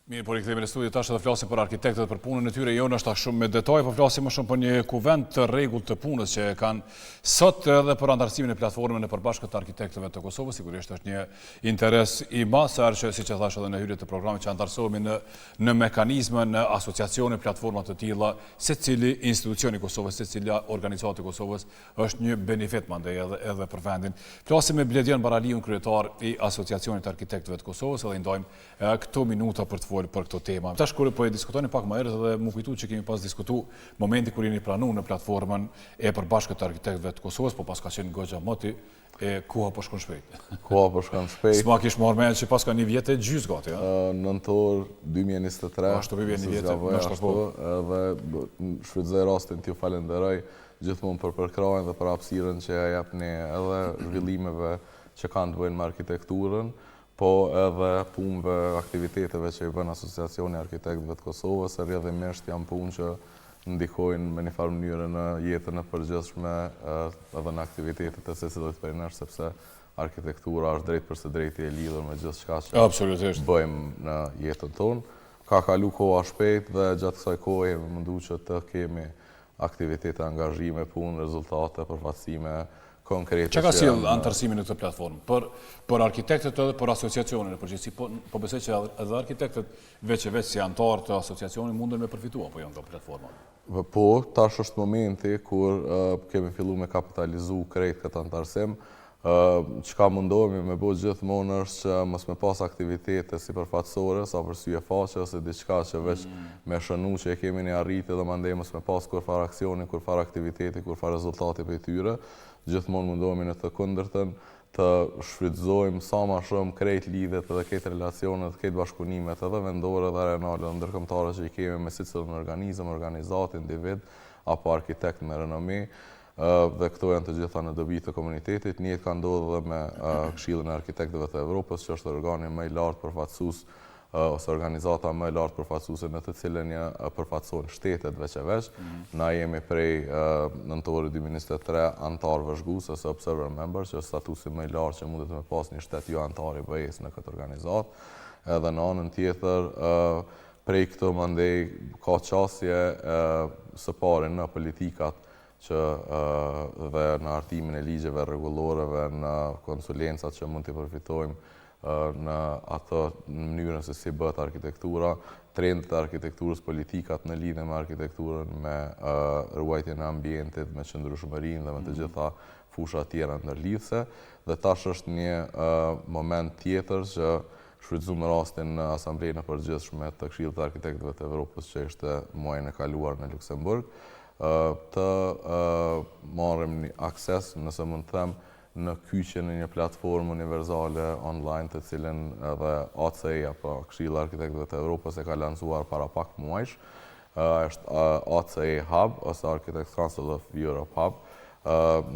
Mirë, po rikthehemi në studio tash edhe flasim për arkitektët për punën e tyre, jo ndoshta shumë me detaj, po flasim më shumë për një kuvend të rregullt të punës që e kanë sot edhe për anëtarësimin e platformën e përbashkët të arkitektëve të Kosovës, sigurisht është një interes i madh, sa herë që siç e thashë edhe në hyrje të programit që anëtarësohemi në në mekanizma, në asociacione, platforma të tilla, secili institucion i Kosovës, secila organizatë e Kosovës është një benefit mandej edhe edhe për vendin. Flasim me Bledion Baraliun, kryetar i Asociacionit të Arkitektëve të Kosovës, edhe i ndajmë këto minuta për të folë për këto tema. Tash kur po e diskutonim pak më herët edhe m'u kujtu që kemi pas diskutu momenti kur jeni pranu në platformën e përbashkët të arkitektëve të Kosovës, po paska qenë goxha moti e koha po shkon shpejt. Koha po shkon shpejt. S'ma kish marrë mendja që paska një vjet e gjysë gati, a? Nëntor 2023. Ashtu po vjen një vjet, ndoshta po. Edhe shfrytëzoj rastin t'ju falenderoj gjithmonë për përkrahjen dhe për hapësirën që ja jepni edhe zhvillimeve që kanë të bëjnë me arkitekturën, po edhe punëve, aktiviteteve që i bën Asociacioni i Arkitektëve të Kosovës, e rrjedhimisht janë punë që ndikojnë me një farë mënyre në jetën e përgjithshme edhe në aktivitetet e secilit prej nesh, sepse arkitektura është drejtpërsëdrejti e lidhur me gjithçka që bëjmë në jetën tonë. Ka kalu koha shpejt dhe gjatë kësaj kohe jemi mundu që të kemi aktivitete, angazhime, punë, rezultate, përfaqësime konkrete Çka ka sjellë anëtarësimi në këtë platformë? Për për arkitektët edhe për asociacionin në përgjithësi, po po besoj që edhe arkitektët veç e veç si anëtarë të asociacionit munden me përfitu apo jo nga platforma. Po, tash është momenti kur kemi fillu me kapitalizu krejt këtë anëtarësim. Çka mundohemi me bo gjithmonë është që mos me pas aktivitete sipërfaqësore, sa për sy e faqe, ose diçka që veç mm. me shënu që e kemi një arritje dhe mandej mos me pas kurrfarë aksioni, kurrfarë aktiviteti, kurrfarë rezultati prej tyre. Gjithmonë mundohemi në të kundërtën të shfrytëzojmë sa ma shumë krejt lidhjet edhe krejt relacionet, krejt bashkëpunimet edhe vendore edhe rajonale dhe ndërkombëtare që i kemi me secilin organizëm, organizatë, individ apo arkitekt me renomi dhe këto janë të gjitha në dobi të komunitetit. Njëjtë ka ndodhur edhe me Këshillin e Arkitektëve të Evropës, që është organi më i lartë përfaqësues ose organizata më e lartë përfaqësuese në të cilën një përfaqësohen shtetet veç e veç. Mhm. Na jemi prej nëntorit 2023 anëtar vëzhgues ose observer member, që është statusi më i lartë që mundet me pas një shtet jo anëtar i BE-së në këtë organizatë. Edhe në anën tjetër, prej këtu mandej ka qasje së pari në politikat që dhe në hartimin e ligjeve, rregulloreve, në konsulencat që mund t'i përfitojmë në atë në mënyrën se si bëhet arkitektura, trendet e arkitekturës, politikat në lidhje me arkitekturën, me ruajtjen e ambientit, me qëndrueshmërinë dhe me të mm. gjitha fushat tjera ndërlidhëse. Dhe tash është një moment tjetër që shfrytëzuam rastin në Asamblenë e Përgjithshme të Këshillit të Arkitektëve të Evropës që ishte muajin e kaluar në Luksemburg, të marrim një akses, nëse mund të them, në kyçjen e një platformë universale online të cilën edhe ACE apo Këshilli i Arkitektëve të Evropës e ka lansuar para pak muajsh. Është ACE Hub ose Architects Council of Europe Hub,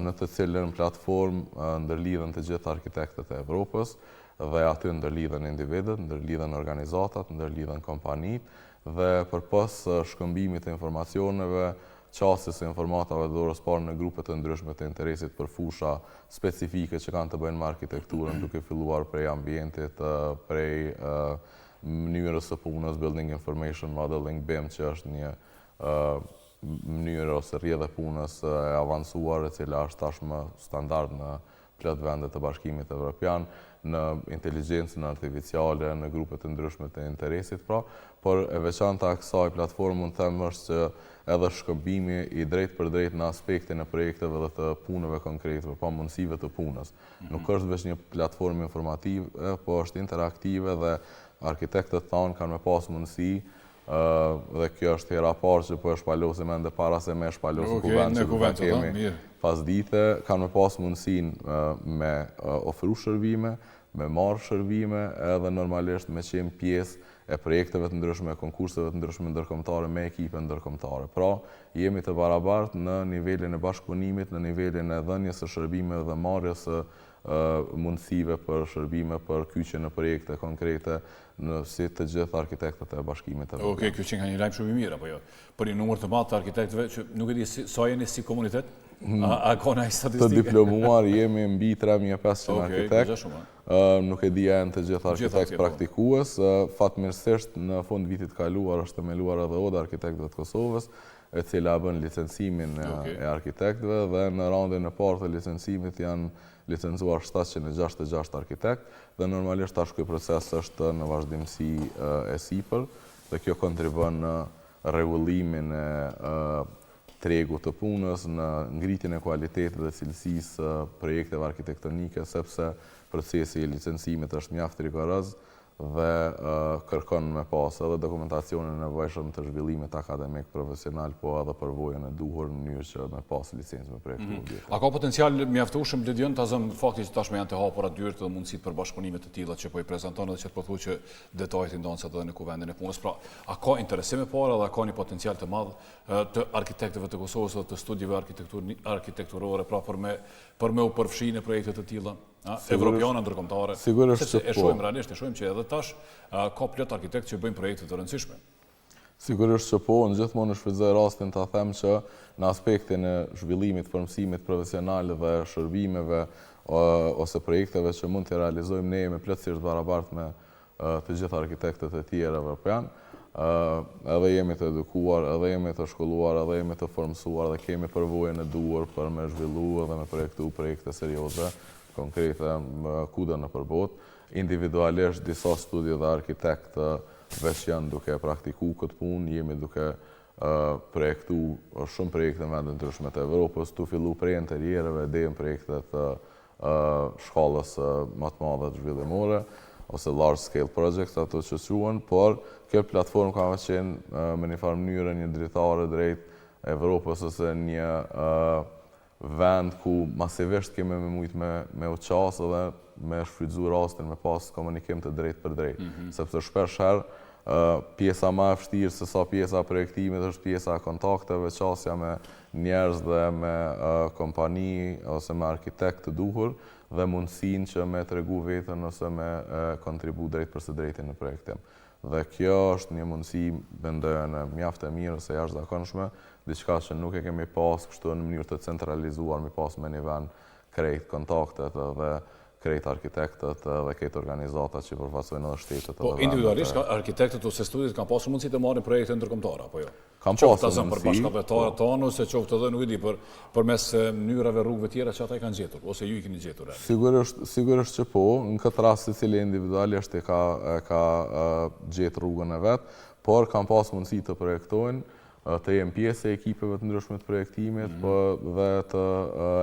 në të cilën platformë ndërlidhen të gjithë arkitektët e Evropës dhe aty ndërlidhen individët, ndërlidhen organizatat, ndërlidhen kompanitë dhe përpos shkëmbimit të informacioneve, qasjes së informatave të dorës parë në grupe të ndryshme të interesit për fusha specifike që kanë të bëjnë me arkitekturën, duke filluar prej ambientit, prej mënyrës së punës, Building Information Modeling, BIM, që është një mënyrë ose rrjedhë e punës e avancuar, e cila është tashmë standard në plot vende të Bashkimit Evropian, në inteligjencën artificiale, në grupe të ndryshme të interesit, pra, por e veçanta e kësaj platforme mund të them është që edhe shkëmbimi i drejtpërdrejtë në aspektin e projekteve dhe të punëve konkrete, pra mundësive të punës. Mhm. Nuk është veç një platformë informative, po është interaktive dhe arkitektët tanë kanë me pas mundësi dhe kjo është hera parë që po e shpalosim ende para se me shpalos në kuvend që do ta kemi pas dite, kanë me pas mundësinë me ofru shërbime, me marrë shërbime edhe normalisht me qenë pjesë e projekteve të ndryshme, konkurseve të ndryshme ndërkombëtare me ekipe ndërkombëtare. Pra, jemi të barabartë në nivelin e bashkëpunimit, në nivelin e dhënies së shërbimeve dhe marrjes së mundësive për shërbime për kyçje në projekte konkrete. në si të gjithë arkitektët e Bashkimit Evropian. Okej, kjo qenka një lajm shumë i mirë apo jo? Për një numër të madh të arkitektëve që nuk e di sa jeni si komunitet? Hmm. A, a ka ndonjë statistikë? Të diplomuar jemi mbi 3500 okay, arkitektë. Shumë, nuk e di a janë të gjithë arkitektë po. praktikues. Fatmirësisht në fund vitit kaluar është themeluar edhe Oda e Arkitektëve të Kosovës, e cila bën licencimin okay. e arkitektëve dhe në raundin e parë të licencimit janë licencuar 766 arkitektë dhe normalisht tash ky proces është në vazhdimësi e sipër dhe kjo kontribuon në rregullimin e tregut të punës, në ngritjen e kualitetit dhe cilësisë së projekteve arkitektonike, sepse procesi i licencimit është mjaft rigoroz dhe kërkon me pas edhe dokumentacionin e nevojshëm të zhvillimit akademik profesional, po edhe përvojën e duhur në mënyrë që me pas licencë me projektu mhm. objekte. A ka potencial mjaftueshëm Ledion ta zëmë fakti që tashmë janë të hapura dyert dhe mundësitë për bashkëpunime të tilla që po i prezanton edhe që po thua që detajet i ndan sot edhe në Kuvendin e Punës. Pra, a ka interesim e para dhe a ka një potencial të madh të arkitektëve të Kosovës dhe të studiove arkitekturore, pra për me për me u përfshi në projekte të tilla? Evropiane, ndërkombëtare. Sigurisht që po. E shohim realisht, e shohim që edhe tash ka plot arkitektë që bëjnë projekte të rëndësishme. Sigurisht që po, unë gjithmonë shfrytëzoj rastin ta them që në aspektin e zhvillimit, formësimit profesional dhe shërbimeve ose projekteve që mund të realizojmë ne jemi plotësisht barabartë me të gjithë arkitektët e tjerë evropian, edhe jemi të edukuar, edhe jemi të shkolluar, edhe jemi të formësuar dhe kemi përvojën e duhur për me zhvillu edhe me projektu projekte serioze, konkrete, kudo nëpër botë. Individualisht, disa studio dhe arkitektë veç janë duke praktiku këtë punë, jemi duke projektu shumë projekte në vende ndryshme të Evropës, tu fillu prej interiereve deri në projekte të shkallës më të madhe të zhvillimore, ose large scale projects, ato që quhen, por kjo platformë ka me qenë me një farë mënyre një dritare drejt Evropës ose një vend ku masivisht kemi me mujtë me, me u qasë dhe me shfrytëzu rastin me pas komunikim të drejtpërdrejtë. Mm -hmm. Sepse shpesh herë pjesa ma e vështirë se sa pjesa e projektimit është pjesa e kontakteve, qasja me njerëz dhe me kompani ose me arkitekt të duhur dhe mundësinë që me tregu veten ose me kontribu drejtpërsëdrejti në projektim. Dhe kjo është një mundësi, mendoj unë, mjaft e mirë ose jashtëzakonshme, diçka që nuk e kemi pas kështu në mënyrë të centralizuar, mi pas me një vend krejt kontaktet dhe krejt arkitektët dhe krejt organizatat që përfaqësojnë edhe shtetet edhe Po, individualisht, arkitektët ose studiot kanë pasur mundësi të marrin projekte ndërkombëtare, apo jo? Kanë pasur mundësi. Qoftë për bashkatdhetarët po. tanë, ose qoftë edhe, nuk e di, për, përmes mënyrave rrugëve tjera që ata i kanë gjetur, ose ju i keni gjetur. Sigurisht, sigurisht që po, në këtë rast secili individualisht e ka, e ka gjetë rrugën e vet, por kanë pas mundësi të projektojnë, të jenë pjesë e ekipeve të ndryshme të projektimit, mm -hmm. po dhe të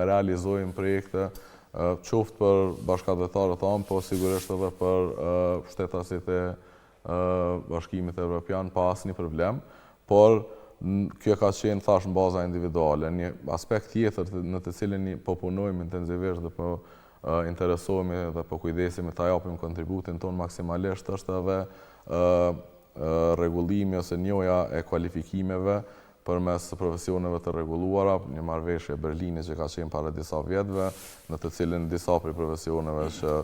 realizojnë projekte qoftë për bashkatdhetarët tanë, po sigurisht edhe për shtetasit e Bashkimit Evropian pa asnjë problem, por kjo ka qenë thash në baza individuale. Një aspekt tjetër në të cilin po punojmë intensivisht dhe po interesohemi dhe po kujdesemi ta japim kontributin tonë maksimalisht është edhe rregullimi ose njohja e kualifikimeve përmes profesioneve të rregulluara, një marrëveshje e Berlinit që ka qenë para disa vjetëve, në të cilin disa prej profesioneve që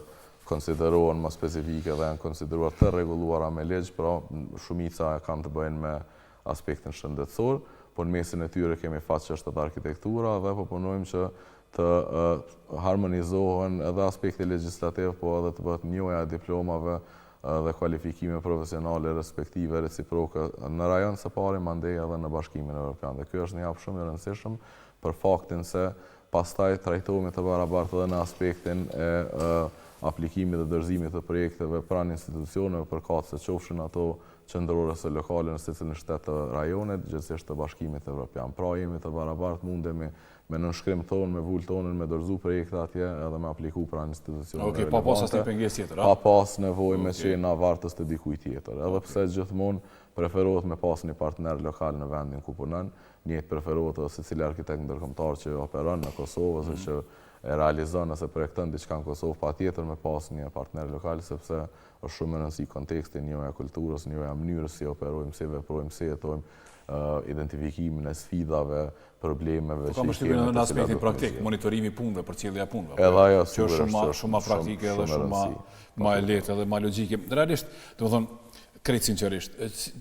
konsiderohen më specifike dhe janë konsideruar të rregulluara me ligj, pra shumica kanë të bëjnë me aspektin shëndetësor, por në mesin e tyre kemi fat që është edhe arkitektura dhe po punojmë që të harmonizohen edhe aspekti legjislativ, po edhe të bëhet njohja e diplomave dhe kualifikime profesionale respektive reciproke në rajon së pari, mandej edhe në Bashkimin Evropian. Dhe ky është një hap shumë i rëndësishëm për faktin se pastaj trajtohemi të barabartë edhe në aspektin e aplikimit dhe dorëzimit të projekteve pranë institucioneve përkatëse, qofshin ato qendrore ose lokale në secilin shtet të rajonit, gjegjësisht të Bashkimit Evropian. Pra jemi të barabartë, mundemi me nënshkrim tonë, me vulë tonën, me dorëzu projekte atje edhe me apliku pranë institucioneve relevante. Okej, pa pas asnjë pengesë tjetër, a? Pa pas nevojë me qenë na vartës të dikujt tjetër. Edhe pse gjithmonë preferohet me pas një partner lokal në vendin ku punon, njëjtë preferohet edhe secili arkitekt ndërkombëtar që operon në Kosovë ose mhm. që. e realizon ose projekton diçka në Kosovë, patjetër me pas një partner lokal, sepse është shumë me rëndësi konteksti, njohja e kulturës, njohja e mënyrës si operojmë, si veprojmë, si jetojmë, identifikimin e sfidave, problemeve po që i kemi. Po në aspektin praktik, monitorimi i punëve, përcjellja e punëve. Edhe ajo, që është shumë shumë më praktike edhe shumë më më e lehtë edhe më logjike. Realisht, domethënë, krejt sinqerisht,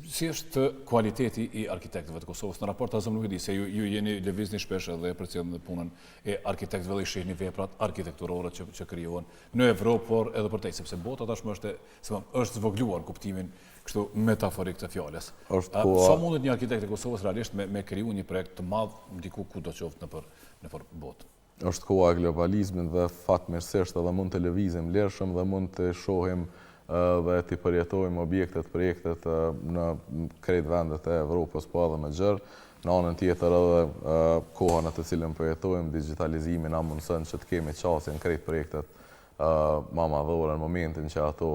si është kualiteti i arkitektëve të Kosovës në raport ta zëmë nuk e di se ju ju jeni lëvizni shpesh edhe përcjellni punën e arkitektëve dhe i shihni veprat arkitekturore që që krijohen në Evropë, por edhe përtej, sepse bota tashmë është se është zvogëluar në kuptimin kështu metaforik të fjalës. Është koha... Sa mundet një arkitekt i Kosovës realisht me, me kriju një projekt të madh diku kudo qoftë nëpër, nëpër botë? Është koha e globalizmit dhe fatmirësisht edhe mund të lëvizim lirshëm dhe mund të shohim dhe t'i përjetojmë objektet, projektet në krejt vendet e Evropës, po edhe më gjerë. Në anën tjetër edhe koha në të cilën po jetojmë, digjitalizimi na mundëson që të kemi qasje në krejt projektet ma madhore në momentin që ato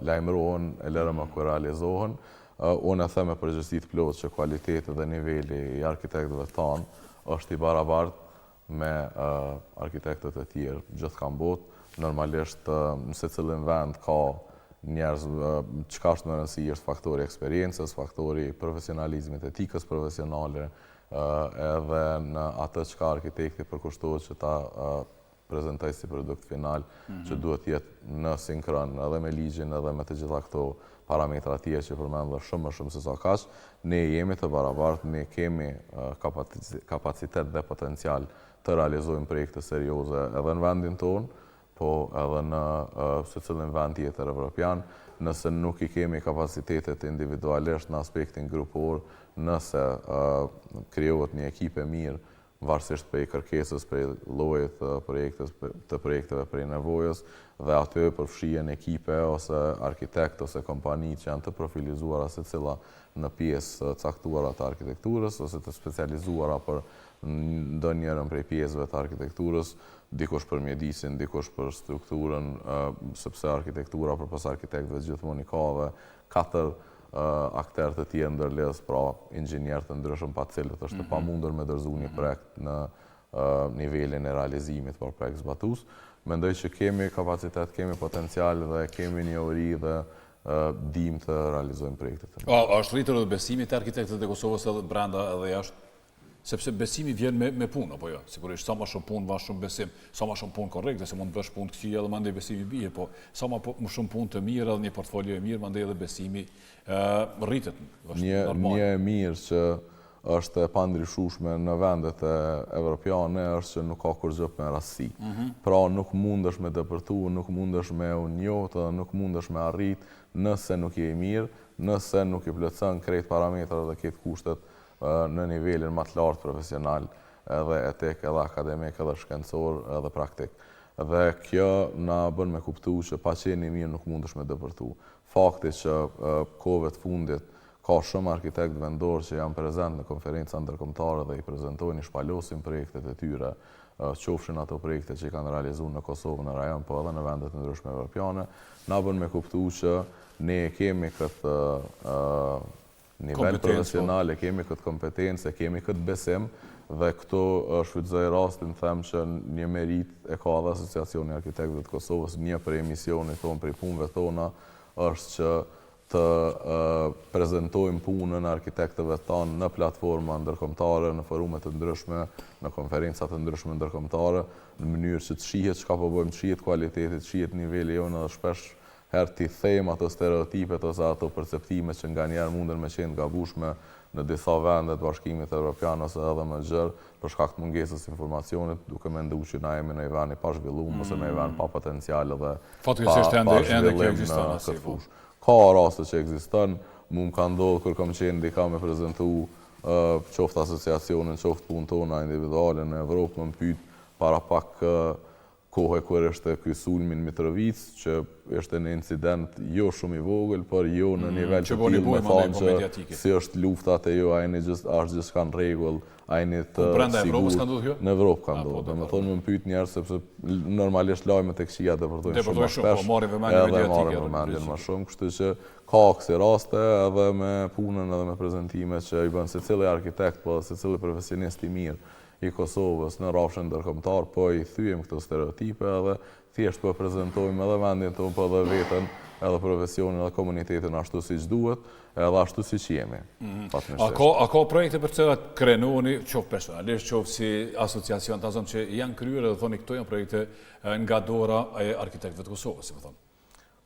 lajmërohen e lëre më kur realizohen. Unë e them me përgjegjësi të plotë që kualiteti dhe niveli i arkitektëve tanë është i barabartë me arkitektët e tjerë gjithkah në botë. Normalisht në secilin vend ka njerëz, çka është me rëndësi është faktori i eksperiencës, faktori i profesionalizmit, etikës profesionale, edhe në atë çka arkitekti përkushtohet që ta prezantojë si produkt final, që mhm. duhet të jetë në sinkron edhe me ligjin edhe me të gjitha këto parametra tjerë që përmend dhe shumë më shumë se sa kaq, ne jemi të barabartë, ne kemi kapacitet dhe potencial të realizojmë projekte serioze edhe në vendin tonë, po edhe në secilin vend tjetër evropian, nëse nuk i kemi kapacitetet individualisht në aspektin grupor, nëse krijohet një ekip e mirë varësisht prej kërkesës, prej llojit të projektës, të projekteve, prej nevojës dhe aty përfshihen ekipe ose arkitektë ose kompani që janë të profilizuara secila në pjesë të caktuara të arkitekturës ose të specializuara për ndonjërën prej pjesëve të arkitekturës, dikush për mjedisin, dikush për strukturën, sepse arkitektura përpos arkitektëve gjithmonë i ka edhe katër akterë të tjerë ndërlidhës, pra inxhinierë të ndryshëm pa të cilët është e mhm. pamundur me dorëzu një mhm. projekt në nivelin e realizimit për projekt zbatues. Mendoj që kemi kapacitet, kemi potencial dhe kemi njohuri dhe dim të realizojmë projektet. A është rritur edhe besimi te arkitektët e Kosovës edhe brenda edhe jashtë? Sepse besimi vjen me, me punë, apo jo? Sigurisht, sa ma shumë punë, ma shumë besim. Sa ma shumë punë korrekte, se mund të bësh punë të këqija edhe mandej besimi bie, po sa ma po, më shumë punë të mirë edhe një portfolio e mirë, mandej edhe besimi ë rritet. Është një, normal. Një e mirë që është e pandryshueshme në vendet e evropiane është që nuk ka kurrgjë me rastësi. Mm -hmm. Pra nuk mundesh me depërtu, nuk mundesh me u njohtë dhe nuk mundesh me arrit nëse nuk je i mirë, nëse nuk i plotëson krejt parametrat dhe krejt kushtet në nivelin ma të lartë profesional, edhe etik, edhe akademik, edhe shkencor, edhe praktik. Dhe kjo na bën me kuptu që pa qenë i mirë nuk mundesh me depërtu. Fakti që kohëve të fundit ka shumë arkitektë vendorë që janë prezent në konferenca ndërkombëtare dhe i prezentojnë, i shpalosin projektet e tyre, qofshin ato projekte që i kanë realizu në Kosovë, në rajon, po edhe në vende të ndryshme evropiane, na bën me kuptu që ne e kemi këtë nivel po. profesional, e kemi këtë kompetencë, e kemi këtë besim dhe këtu shfrytëzoj rastin të them që një meritë e ka edhe Asociacioni i Arkitektëve të Kosovës, një prej misionit tonë, prej punëve tona është që të prezentojmë punën e arkitektëve tanë në platforma ndërkombëtare, në forume të ndryshme, në konferenca të ndryshme ndërkombëtare, në mënyrë që të shihet çka po bëjmë, të shihet kualiteti, të shihet niveli jonë edhe shpesh herë t'i thejmë ato stereotipet ose ato perceptime që nganjëherë munden me qenë të gabushme në disa vende të Bashkimit Evropian ose edhe më gjerë, për shkak të mungesës së informacionit, duke mendu që na jemi ndonjë vend i pazhvillum ose ndonjë vend pa potencial edhe pa zhvillim në këtë po. fushë. Ka raste që ekziston, mu më ka ndodhur kur kam qenë dika me prezentu qoftë asociacionin, qoftë punën tona individuale në Evropë, më pyet para pak Kohe kur ishte ky sulmi në Mitrovicë, që ishte një incident jo shumë i vogël, por jo në mm, nivel të tillë me thonë po që si është lufta te ju, a jeni gjithë, a është gjithçka në rregull, a jeni të brenda Evropës ka ndodhur kjo? Në Evropë ka po, ndodhur. Domethënë më pyet njerëz sepse normalisht lajmet e këqija depërtojnë shumë më shpesh. Po marrin vëmendje mediatike. Edhe marrin vëmendjen më shumë, kështu që ka kësi raste edhe me punën edhe me prezentime që i bën secili arkitekt, po edhe secili profesionist i mirë. i Kosovës në rrafshin ndërkombëtar, po i thyejmë këto stereotipe edhe thjesht po e prezentojmë edhe vendin tonë, po edhe veten, edhe profesionin edhe komunitetin ashtu siç duhet, edhe ashtu siç jemi. Mhm. A ka, a ka projekte për të cilat krenoheni, qoftë personalisht, qoftë si asociacion, ta zëmë që janë kryer edhe thoni këto janë projekte nga dora e arkitektëve të Kosovës, si me thonë.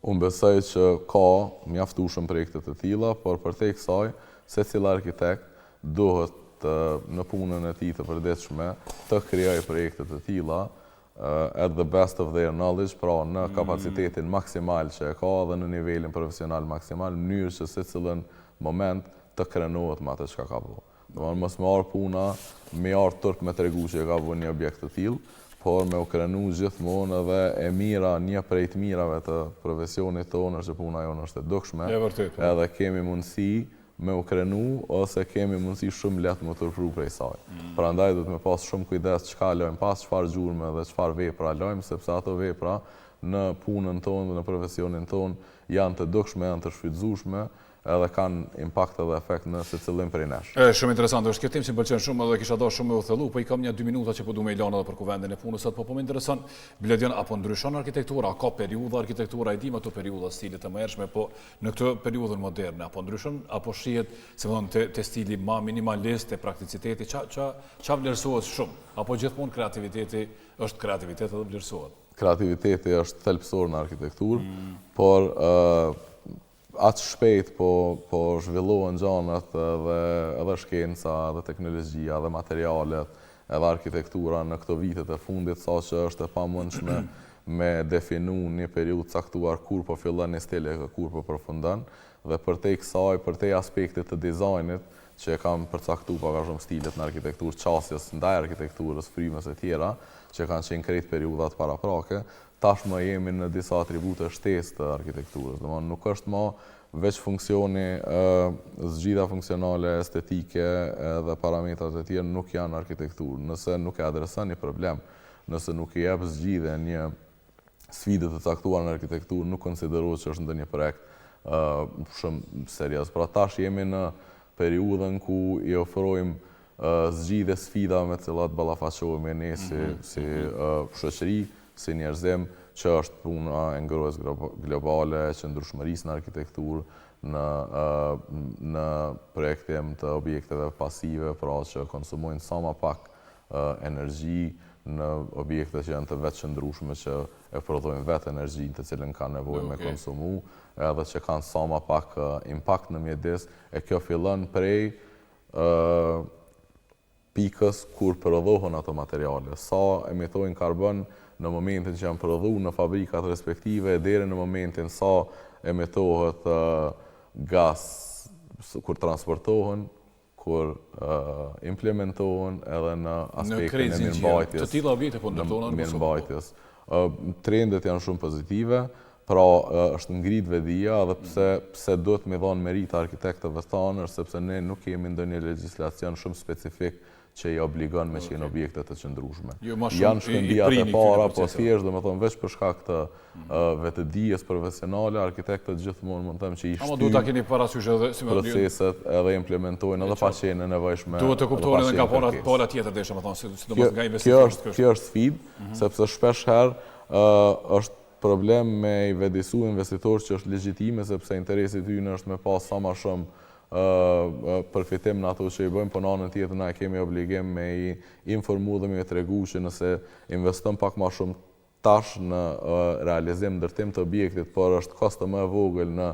Unë besoj që ka mjaftueshëm projekte të tilla, por përtej kësaj, secili arkitekt duhet të, në punën e tij të përditshme të krijojë projekte të tilla at the best of their knowledge, pra në mm. kapacitetin maksimal që e ka dhe në nivelin profesional maksimal, në mënyrë që secilin moment të krenohet me atë çka ka bo. Domethënë mos me ardhë puna, me ardhë turp me tregu që e ka bo një objekt të tillë, por me u krenu gjithmonë edhe e mira, një prej të mirave të profesionit tonë është që puna jonë është e dukshme, e vërtetë, po. edhe kemi mundësi me u krenu ose kemi mundësi shumë lehtë me u turpru prej saj. Mm. Prandaj duhet me pas shumë kujdes çka lojmë pas, çfarë gjurme dhe çfarë vepra lojmë, sepse ato vepra në punën tonë dhe në profesionin tonë janë të dukshme, janë të shfrytëzueshme, edhe kanë impakt edhe efekt në secilin prej nesh. E, shumë interesant është kjo temë që më pëlqen shumë edhe kisha dashur shumë me u thellu, po i kam nja dy minuta që po du me i lanë edhe për kuvendin e punës sot, po po më intereson Bledion apo ndryshon arkitektura, a ka periudha arkitektura, i dimë ato periudha stilet e mëhershme, po në këtë periudhën moderne apo ndryshon apo shihet, si me thonë, te, te stili ma minimalist, te prakticiteti, ça ça ça vlerësohet shumë, apo gjithmonë kreativiteti është kreativitet edhe vlerësohet. Kreativiteti është thelbësor në arkitekturë, mm. por Aq shpejt po po zhvillohen gjanat edhe edhe shkenca edhe teknologjia edhe materialet edhe arkitektura në këto vitet e fundit sa që është e pamundshme me definu një periudhë të caktuar kur po fillon një stil e kur po përfundon dhe përtej kësaj përtej aspektit të dizajnit që e kanë përcaktu pak a shumë stilet në arkitekturë qasjes ndaj arkitekturës frymës e tjera që kanë qenë krejt periudhat paraprake Tashmë jemi në disa atribute shtesë të arkitekturës, domethënë nuk është më veç funksioni, zgjidhja funksionale, estetike edhe parametrat e tjerë nuk janë arkitekturë. Nëse nuk e adreson një problem, nëse nuk i jep zgjidhje një sfide të caktuar në arkitekturë, nuk konsiderohet që është ndonjë projekt shumë serioz. Pra tash jemi në periudhën ku i ofrojmë zgjidhje sfidave me të cilat ballafaqohemi ne si mhm. si mhm. shoqëri, si njerëzim, që është puna e ngrohjes globale, e qëndrueshmërisë në arkitekturë, në në projektim të objekteve pasive, pra që konsumojnë sa ma pak energji në objekte që janë të vetëqëndrueshme që e prodhojnë vetë energjinë të cilën kanë nevojë me konsumu, edhe që kanë sa ma pak impakt në mjedis, e kjo fillon prej pikës kur prodhohen ato materiale, sa emitojnë karbon në momentin që janë prodhu në fabrikat respektive e deri në momentin sa emitohet gas kur transportohen, kur implementohen edhe në aspektin e mirëmbajtjes. Të tilla objekte po ndërtohen në Kosovë. Trendet janë shumë pozitive, pra është ngrit vetëdija edhe pse pse duhet me dhanë merita arkitektëve tanë është sepse ne nuk kemi ndonjë legjislacion shumë specifik që i obligon me qenë objekte të qëndrueshme. Jo, Janë shkëndijat e para, po thjesht domethënë veç për shkak të vetëdijes profesionale, arkitektët gjithmonë mund të them që i shtyjnë duhet ta keni parasysh edhe si më proceset edhe implementojnë edhe pa qenë e nevojshme. Duhet të kuptohen edhe nga pala pala tjetër desha me thonë, sidomos nga investitorët. Kjo është kjo është sfidë, mhm. sepse shpesh herë është problem me i vetëdijesu investitorët që është legjitime sepse interesi i tyre është me pas sa ma shumë përfitim në ato që i bëjmë, po në anën tjetër na e kemi obligim me i informu dhe me i tregu që nëse investon pak ma shumë tash në realizim ndërtim të objektit, por është kosto më e vogël në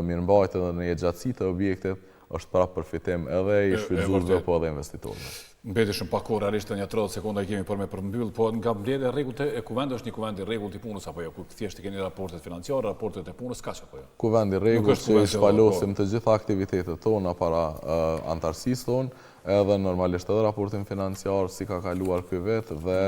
mirëmbajtje dhe në jetëgjatësi të objektit, është prapë përfitim edhe i shfrytëzuesve po edhe investitorëve. Mbeti shumë pak kohë, realisht nja 30 sekonda i kemi për me përmbyll, po nga mbledhja e rregullt e kuvendit është një kuvend i rregullt i punës apo jo, ku thjesht i keni raportet financiare, raportet e punës, kaq apo jo? Kuvend i rregullt që i shpalosim të gjitha aktivitetet tona para anëtarësisë tonë, edhe normalisht edhe raportin financiar si ka kaluar ky vit dhe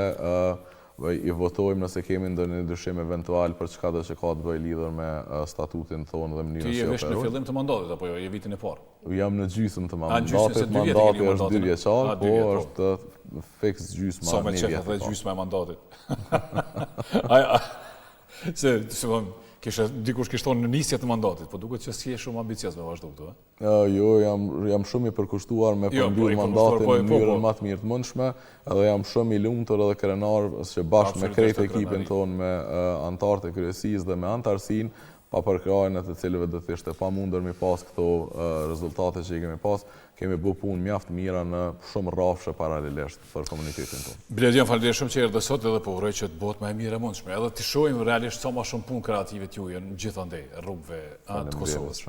I votojmë nëse kemi ndonjë dyshim eventual për çkado që ka të bëjë lidhur me statutin tonë dhe mënyrën si operojmë. Ti je veç në fillim të mandatit apo jo, je vitin e parë? Jam në gjysmë të mandatit, mandati është dy vjeçar, po, po është fiks gjysma, një vjet. Sa me qef dhe gjysma e mandatit. Se, si thonë, Kishe, dikush kishte thonë në nisje të mandatit, po duket që s'je shumë ambicioz me vazhdu këtu, ë? Jo, jam, jam shumë i përkushtuar me jo, po, përmbyll mandatin po, në po, mënyrën po. më të mirë të mundshme, edhe jam shumë i lumtur edhe krenar që bashkë me krejt ekipin tonë, me anëtarët e kryesisë dhe me anëtarësinë, pa përkrahjen e të cilëve do të ishte e pamundur mi pas këto rezultate që i kemi pas, kemi bu punë mjaft mira në shumë rrafshe paralelisht për komunitetin tonë. Bledion, faleminderit shumë që erdhe sot edhe po uroj që të bëhet më e mirë e mundshme, edhe të shohim realisht sa më shumë punë kreative të juaja në gjithandej rrugëve të Kosovës.